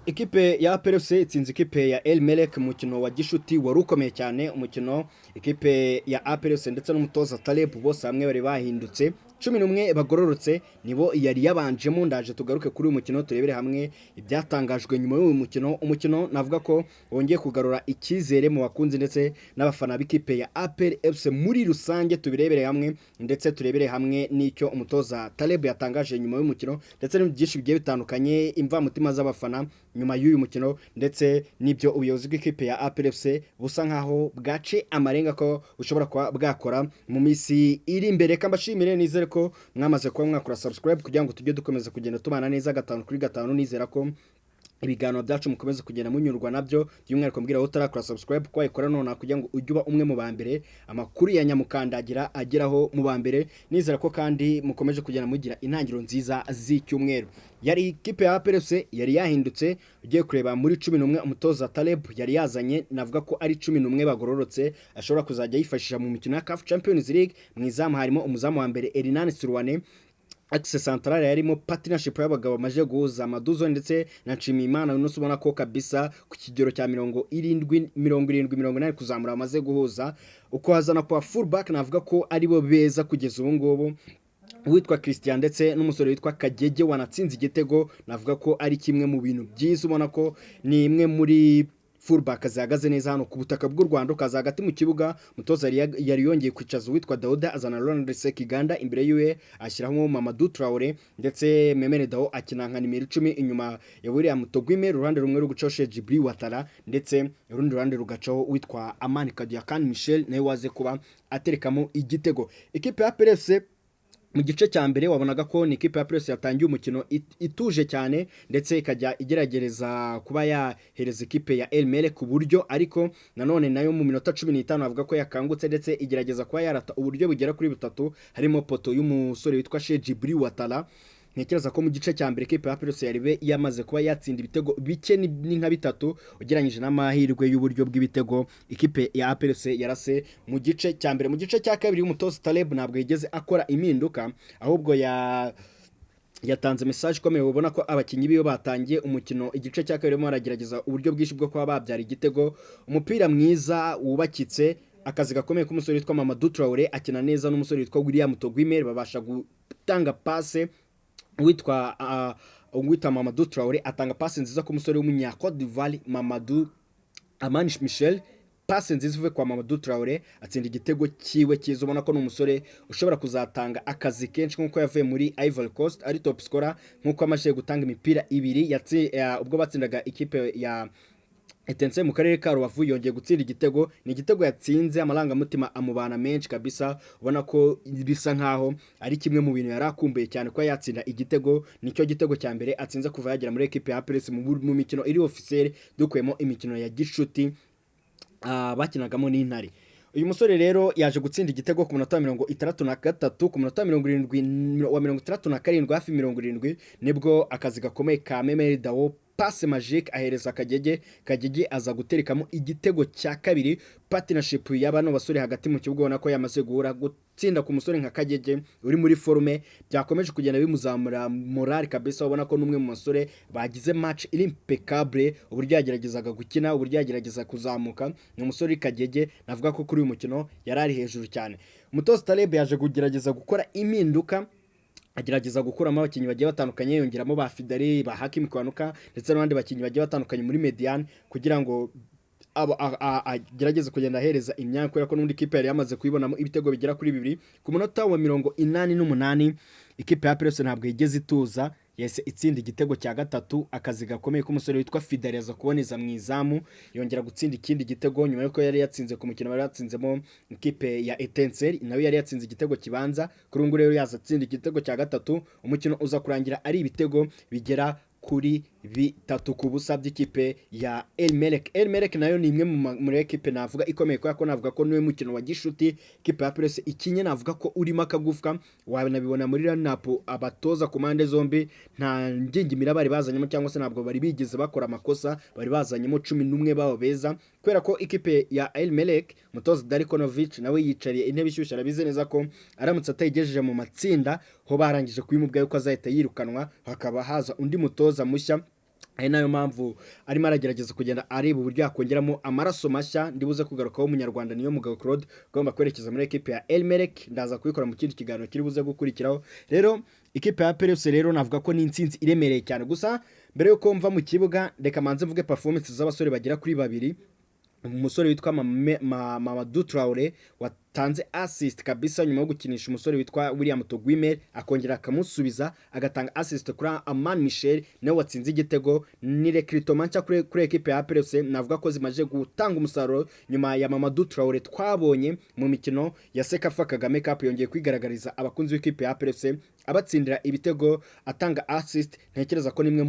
Ikipe ya APR FC itsinze ikipe ya El Merreikh mu mukino wa gishuti wari ukomeye cyane. Umukino ikipe ya APR FC ndetse n'umutoza Taleb bose hamwe bari bahindutse, 11 bagororotse nibo yari yabanjemo. Ndaje tugaruke kuri uyu mukino, turebere hamwe ibyatangajwe nyuma y'uyu mukino. Umukino navuga ko wongeye kugarura icyizere mu bakunzi ndetse n'abafana b'ikipe ya APR FC muri rusange. Tubirebere hamwe ndetse turebere hamwe n'icyo umutoza Taleb yatangaje nyuma y'umukino, ndetse n'ibindi byinshi bigiye bitandukanye, imvamutima z'abafana nyuma y'uyu mukino, ndetse n'ibyo ubuyobozi bw'ikipe ya APR FC busa nkaho bwace amarenga ko bushobora kuba bwakora mu minsi iri imbere. Kambashimire, nizere ko mwamaze kuba mwakora subscribe kugira ngo tujye dukomeza kugenda tubana neza gatanu kuri gatanu. Nizera ko ibiganiro byacu mukomeza kugenda munyurwa nabyo. By'umwihariko mbwira aho utarakora subscribe ko wayikora nonaha kugira ngo ujye uba umwe mu ba mbere amakuru ya nyamukandagira ageraho mu ba mbere. Nizera ko kandi mukomeje kugenda mugira intangiriro nziza z'icyumweru. Yari ikipe ya APR FC yari yahindutse. Ugiye kureba muri 11 umutoza Taleb yari yazanye, navuga ko ari 11 bagororotse ashobora kuzajya yifashisha mu mikino ya CAF Champions League. Mu izamu harimo umuzamu wa mbere Hernan Siruane. Axe centrale yarimo partnership y'abagabo bamaze guhuza, Maduzo ndetse na Nshimiyimana. Uno ubona ko kabisa ku kigero cya 70, 70, 80 kuzamura bamaze guhuza. Uko hazana kwa fullback, navuga ko aribo beza kugeza ubu ngubu, uwitwa Christian ndetse n'umusore witwa Kagege wanatsinze igitego. Navuga ko ari kimwe mu bintu byiza, ubona ko ni imwe muri fullback zihagaze neza hano ku butaka bw'u Rwanda. Ukaza hagati mu kibuga, mutoza yari yongeye kwicaza uwitwa Dauda, azana Ronald Sekiganda, imbere yiwe ashyiraho Mamadou Traore, ndetse Memel Dao akina nka nimero 10 inyuma ya William Togwime. Uruhande rumwe rugucaho Djibril Ouattara, ndetse urundi ruhande rugacaho uwitwa Amani Kadiakan Michel, nawe waze kuba aterekamo igitego. Ikipe ya APR FC mu gice cya mbere wabonaga ko ni ikipe ya APR yatangiye umukino ituje cyane, ndetse ikajya igeragereza kuba yahereza ikipe ya El Merreikh ku buryo, ariko nanone nayo mu minota 15 avuga ko yakangutse, ndetse igerageza kuba yarata uburyo bugera kuri butatu, harimo poteau y'umusore witwa Cheick Djibril Ouattara. Ntekereza ko mu gice cya mbere ikipe ya APR yari yamaze kuba yatsinda ibitego bike, ni nka bitatu ugereranyije n'amahirwe y'uburyo bw'ibitego ikipe ya APR yarase mu gice cya mbere. Mu gice cya kabiri umutoza Taleb ntabwo yigeze akora impinduka, ahubwo yatanze message ikomeye. Ubona ko abakinnyi biwe batangiye umukino igice cya kabiri barimo baragerageza uburyo bwinshi bwo kuba babyara igitego. Umupira mwiza wubakitse, akazi gakomeye k'umusore witwa Mamadou Traore, akina neza n'umusore witwa William Togwimere, babasha gutanga passe. Uwitwa Mamadou Traore atanga passe nziza ku musore w'umunya Cote d'Ivoire Mamadou Amani Michel. Passe nziza ivuye kwa Mamadou Traore, atsinda igitego cyiwe cyiza. Ubona ko ni umusore ushobora kuzatanga akazi kenshi nk'uko yavuye muri Ivory Coast ari top scorer, nk'uko amaze gutanga imipira ibiri ubwo batsindaga ikipe ya Etincelle mu karere ka Rubavu. Yongeye gutsinda igitego, ni igitego yatsinze amarangamutima amubana menshi kabisa. Ubona ko bisa nkaho ari kimwe mu bintu yari akumbuye cyane kuba yatsinda igitego. Nicyo gitego cya mbere atsinze kuva yagera muri ekipe ya APR mu mikino iri officiel, dukuyemo imikino ya gishuti bakinagamo n'Intare. Uyu musore rero yaje gutsinda igitego ku munota wa 63. Ku munota wa 70, wa 67, hafi 70, nibwo akazi gakomeye ka Memel Dao, passe magique ahereza Kagege, Kagege aza guterekamo igitego cya kabiri. Partnership ya bano basore hagati mu kibuga ubona ko yamaze guhura. Gutsinda ku musore nka Kagege uri muri forme byakomeje kugenda bimuzamura morale kabisa. Ubona ko n'umwe mu basore bagize match iri impeccable, uburyo yageragezaga gukina, uburyo yagerageza kuzamuka, ni umusore Kagege navuga ko kuri uyu mukino yari ari hejuru cyane. Umutoza Taleb yaje kugerageza gukora impinduka, agerageza gukuramo abakinnyi bagiye batandukanye, yongeramo ba Fidali, ba Hakim Kwanuka ndetse n'abandi bakinnyi bagiye batandukanye muri médiane kugira ngo agerageze kugenda ahereza imyanya, kubera ko n'undi kipe yari yamaze kuyibonamo ibitego bigera kuri bibiri. Ku munota wa 88 ikipe ya APR ntabwo yigeze ituza, yahise itsinda igitego cya gatatu. Akazi gakomeye k'umusore witwa Fidali, aza kuboneza mu izamu, yongera gutsinda ikindi gitego nyuma y'uko yari yatsinze ku mukino bari batsinzemo ikipe ya Etincelle, nawe yari yatsinze igitego kibanza. Kuri ubu ngubu rero yaza atsinda igitego cya gatatu. Umukino uza kurangira ari ibitego bigera kuri 3-0 by'ikipe ya El Merreikh. El Merreikh nayo ni imwe muri ekipe navuga ikomeye, kubera ko navuga ko niwe mukino wa gishuti ikipe ya APR ikinye navuga ko urimo akagufwa. Wanabibona muri lineup, abatoza ku mpande zombi nta ngingimira bari bazanyemo, cyangwa se ntabwo bari bigeze bakora amakosa, bari bazanyemo 11 babo beza. Kubera ko ikipe ya El Merreikh, umutoza Darko Novic nawe yicariye intebe ishyushye, arabizi neza ko aramutse atayigejeje mu matsinda ho barangije kubimubwira yuko azahita yirukanwa, hakaba haza undi mutoza mushya. Ari nayo mpamvu arimo aragerageza kugenda areba uburyo yakongeramo amaraso mashya. Ndibuze kugarukaho Umunyarwanda niyo mugabo Claude ugomba kwerekeza muri ekipe ya El Merreikh, ndaza kubikora mu kindi kiganiro kiri buze gukurikiraho. Rero ikipe ya APR FC rero navuga ko ni intsinzi iremereye cyane. Gusa mbere yuko mva mu kibuga, reka manze mvuge performance z'abasore bagera kuri babiri. Umusore witwa Mamadou Traore watanze assist kabisa nyuma yo gukinisha umusore witwa William Togwimel, akongera akamusubiza agatanga assist kuri Aman Michel nawe watsinze igitego. Ni recrutement nshya kuri ekipe ya APR FC, navuga ko zimaze gutanga umusaruro nyuma ya Mamadou Traore twabonye mu mikino ya CECAFA Kagame Cup. Yongeye kwigaragariza abakunzi b'ikipe ya APR FC abatsindira ibitego, atanga assist. Ntekereza ko nimwe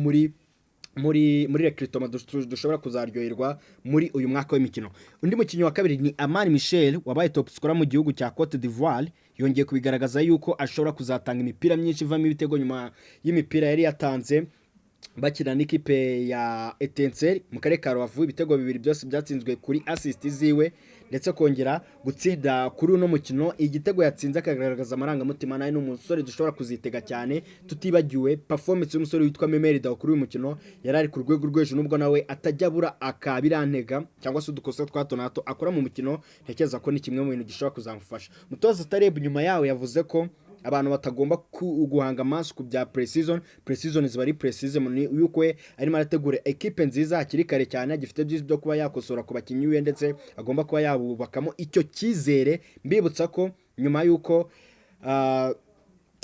muri recrutement dushobora kuzaryoherwa muri uyu mwaka w'imikino. Undi mukinnyi wa kabiri ni Amani Michel wabaye top scorer mu gihugu cya Cote d'Ivoire, yongeye kubigaragaza yuko ashobora kuzatanga imipira myinshi ivamo ibitego nyuma y'imipira yari yatanze bakina n'ikipe ya Etincelle mu karere ka Rubavu. Ibitego bibiri byose byatsinzwe kuri assist ziwe, ndetse kongera gutsinda kuri uno mukino igitego yatsinze akagaragaza amarangamutima. Nawe ni umusore dushobora kuzitega cyane, tutibagiwe performance y'umusore witwa Memel Dao. Kuri uyu mukino yari ari ku rwego rwo hejuru, nubwo nawe atajya abura akabirantega cyangwa se udukosa twa hato na hato akora mu mukino. Ntekereza ko ni kimwe mu bintu gishobora kuzamufasha. Umutoza Taleb nyuma yawe yavuze ko abantu batagomba guhanga amaso ku bya pre-season. Pre-season ziba ari pre-season, ni yuko we arimo arategura ekipe nziza hakiri kare cyane, agifite byinshi byo kuba yakosora ku bakinnyi be, ndetse agomba kuba yabubakamo icyo cyizere. Mbibutsa ko nyuma y'uko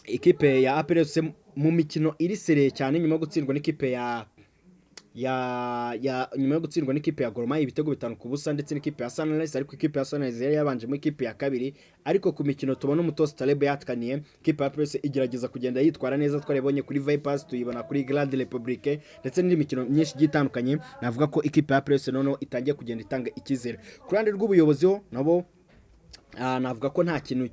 ikipe ya APR FC mu mikino iri sérieux cyane, nyuma yo gutsindwa n'ikipe ya ya ya nyuma yo gutsindwa n'ikipe ya Gor Mahia ibitego 5-0 ndetse n'ikipe ya Sunrise, ariko ikipe ya Sunrise yari yabanjemo ikipe ya kabiri, ariko ku mikino tubona umutoza Taleb yatkaniye, ikipe ya APR igerageza kugenda yitwara neza. Twaribonye kuri Vipers, tuyibona kuri Garde Republique ndetse n'indi mikino myinshi igiye itandukanye. Navuga ko ikipe ya APR noneho itangiye kugenda itanga icyizere. Ku ruhande rw'ubuyobozi ho nabo navuga ko nta kintu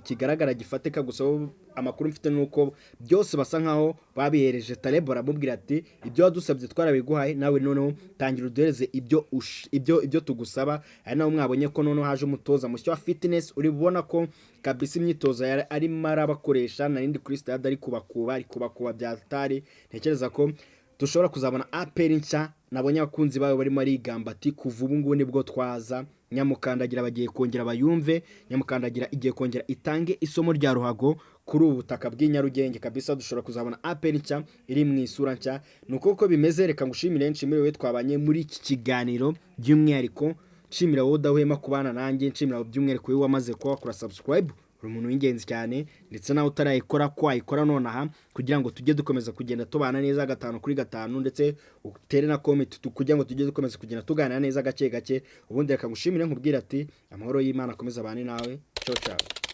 kigaragara gifatika, gusa bo amakuru mfite ni uko byose basa nkaho babihereje Taleb, baramubwira ati: "Ibyo wadusabye twarabiguhaye, nawe noneho tangira uduhereze ibyo tugusaba." Ari naho mwabonye ko noneho haje umutoza mushya wa fitness, uri bubona ko kabisa imyitozo yari arimo arabakoresha narindi kuri stade ari kubakuba bya tari. Ntekereza ko dushobora kuzabona APR nshya. Nabonye abakunzi bayo barimo arigamba ati: "Kuva ubu ngubu nibwo twaza Nyamukandagira." Bagiye kongera bayumve Nyamukandagira igiye kongera itange isomo rya ruhago kuri ubu butaka bw'i Nyarugenge. Kabisa dushobora kuzabona APR nshya iri mu isura nshya. Ni uko bimeze. Reka ngushimire, nshimire wowe twabanye muri iki kiganiro, by'umwihariko nshimira wowe udahwema kubana nanjye, nshimira by'umwihariko wowe wamaze kuba wakora subscribe, uri umuntu w'ingenzi cyane, ndetse nawe utarayikora ko wayikora nonaha kugira ngo tujye dukomeza kugenda tubana neza gatanu kuri gatanu, ndetse utere na comment kugira ngo tujye dukomeza kugenda tuganira neza gake gake. Ubundi reka ngushimire, nkubwire ati: "Amahoro y'Imana akomeze abane nawe." Ciao ciao.